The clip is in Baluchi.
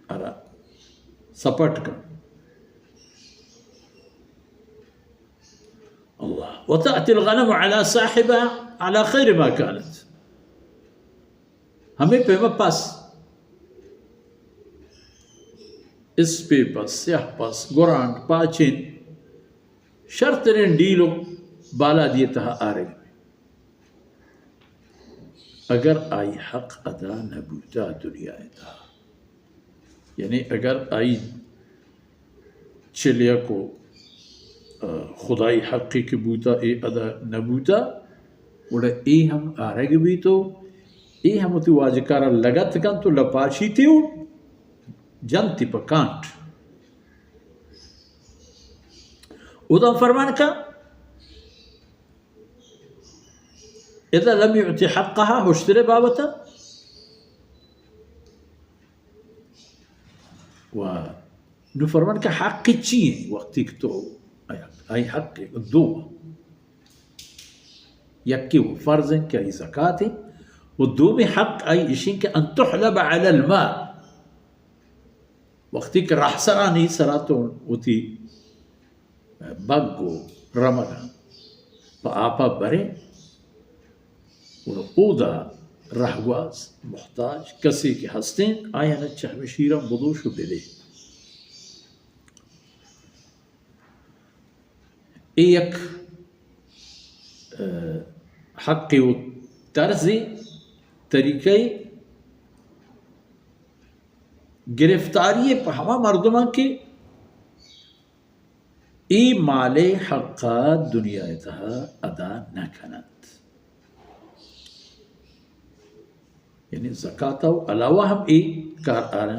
ارا سپٹ کن۔ اللہ۔ وتأتي الغنم على صاحبها على خير ما كانت۔ ہمے پیما پس، اسپے پس، سیاہ پس، گرانڈ، پاچین، شرتریں ڈیلو بالادی تہا آرگ۔ اگر آئی حق ادا نہ بوتا دنیا ءِ تہا، یعنی اگر آئی چلیکو، آ، خدائی حقی کہ بوتا اے ادا نہ بوتا، گڑا اے ہم آرگ بیتو، اے ہم وتی واجکارا لگت کنت و لپاشیتی و جنتی پہ کانٹ۔ اودا فرمان کا، اذا لم يعط حقها، ہشترے بابتا۔ و نو فرمان کہ حق چی ہیں؟ وقتی کہ تو آئی حق دو، یکی و فرض ہیں کہ آئی زکات ہیں، و دومی حق آئی اشیں کہ ان تحلب على الماء، وقتی کہ رہسرانی سرا تو وتی بگ و رمگاں پہ آپا بریں، گڑا اودا رہگواز، محتاج، کسے کہ ہستیں، آیانا چہ ہمشیراں بدوش و بدے۔ اے یک، آ، حقے و طرزے، طریقے گرفتاری پہ ہما مردماں کہ اے مالے حقا دنیا تہا ادا نہ کننت۔ یعنی زکات و علاوہ ہم اے کار آرن۔